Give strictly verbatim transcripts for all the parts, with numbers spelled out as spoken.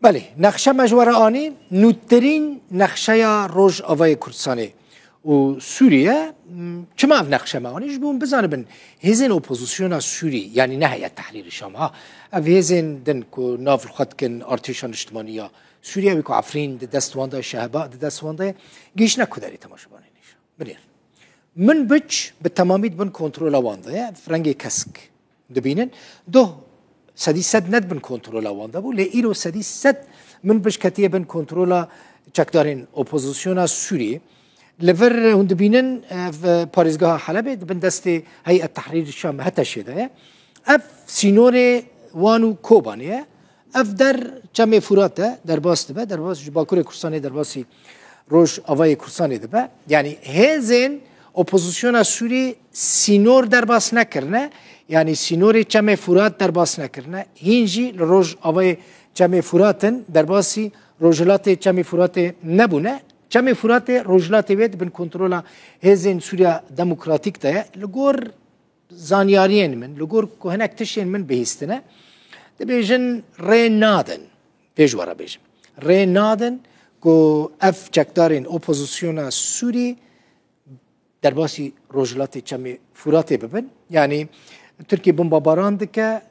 Belê, nexşe me ji we re anî, nûtirîn nexşeya Rojavayê Kurdistanê û Sûriye. M, çima ev nexşe me anî? Ji bo hûn bizanibin, hêzên opozisyona Sûrî, yanî ne Heyet Tehrîrî Şam, ha, ev hêzên din ku nav li xwe dikin artêşa niştimanî ya Sûriye, wê ku Efrîn di dest wan de, Şehba di dest wan de, gihîştine ku derê, temaşevanên hêja? Binêr. Minbic bi temamî di bin kontrola wan de ye, rengê kesk dibînin. Doh sedî sed ne di bin kontrola wan de bû, lê îro sedî sed Minbic ketiye bin kontrola çekdarên opozisyona Sûriyê. Li vir hûn dibînin, ev parêzgeha Helebê di bin destê Heyet Tehrîr Şam, HTŞ'ê de ye. Ev sînorê wan û Kobanê ye. Ev der Çemê Furat e, derbas dibe, derbas ji Bakurê Kurdistanê derbasî Rojavayê Kurdistanê dibe. Yanî hêzên opozisyona Sûrî sînor derbas nekirine, yanî sînorê Çemê Furat derbas nekirine. Hîn jî li Rojavayê Çemê Furat in, derbasî Rojhilatê Çemê Furatê nebûne. Çemê Furatê, Rojhilatê wê di bin kontrola hêzên Sûriya Demokratîk de ye. Li gor zanyariyên min, li gor ku hinek tiştên min bihîstine, dibêjin rê nadin, vê ji we re bêjim, rê nadin ku ev çekdarên opozisyona Sûrî derbasî Rojhilatê Çemê Furatê bibin. Yanî Tirkiye bombabaran dike,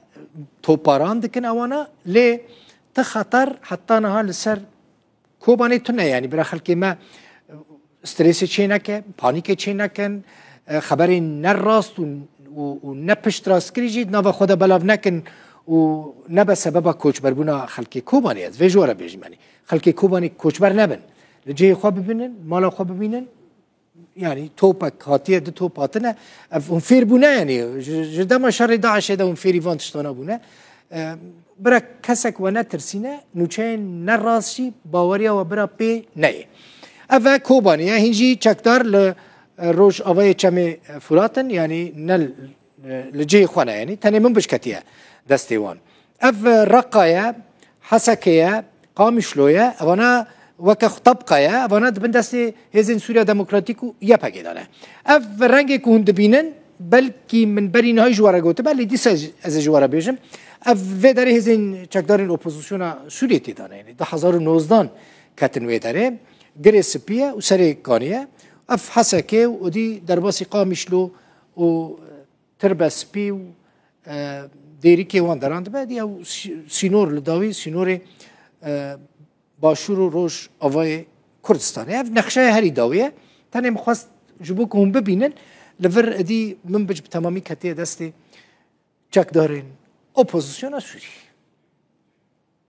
toparan dikin ewana, lê ti xeter heta niha li ser Kobanê tune, yanî bira xelkê me, e, stresê çê neke, panîkê çê nekin, e, xeberên ne rast û, û, û ne piştrastkirî jî di nava xwe de belav nekin û nebe sebeba koçberbûna xelkê Kobanê. Ez vê ji we re bêjim, yanî xelkê Kobanê koçber nebin. Li cihê xwe bibînin, mala xwe bibînin, yanî topek hatiye, du top hatine, ev hûn fêr bûne, yanî ji, ji dema şerê DAIŞ'ê de hûn fêrî van tiştana bûne. E, bira kesek we netirsîne, nûçeyên ne rast jî baweriya we bira pê neyê. Ev e Kobanê ye, hîn jî çekdar li, e, Rojavayê Çemê, e, Furat in, yanî ne li, e, li cihê xwe ne, yanî tenê Minbic ketiye destê wan. Ev, e, Reqa ye, Hesekê ye, Qamişlo ye, evana weke Xutebqa ye, evana di bin destê Hêzên Sûriya Demokratîk û YPG'ê de ne. Ev rengê ku hûn dibînin, belkî min berî niha jî ji we re gotibe, lê dîsa ez ê ji we re bêjim. Ev vê derê hêzên çekdarên opozisyona Sûriyê tê de ne. Yanî du hezar û nozdan ketin wê derê. Girê spî ye û serê kanî ye. Ev Hesekê û odî derbasî Qamişlo û Tirbe Spî û, e, Dêrikê wan deran dibe. Diya sî-, sînor li dawî, sînorê, e, Başûr û Rojavayê Kurdistanê. Ev nexşeya herî dawî ye. Tenê min xwest ji bo ku hûn bibînin, li vir êdî Minbic bi temamî ketiye destê çekdarên opozisyona Sûrî.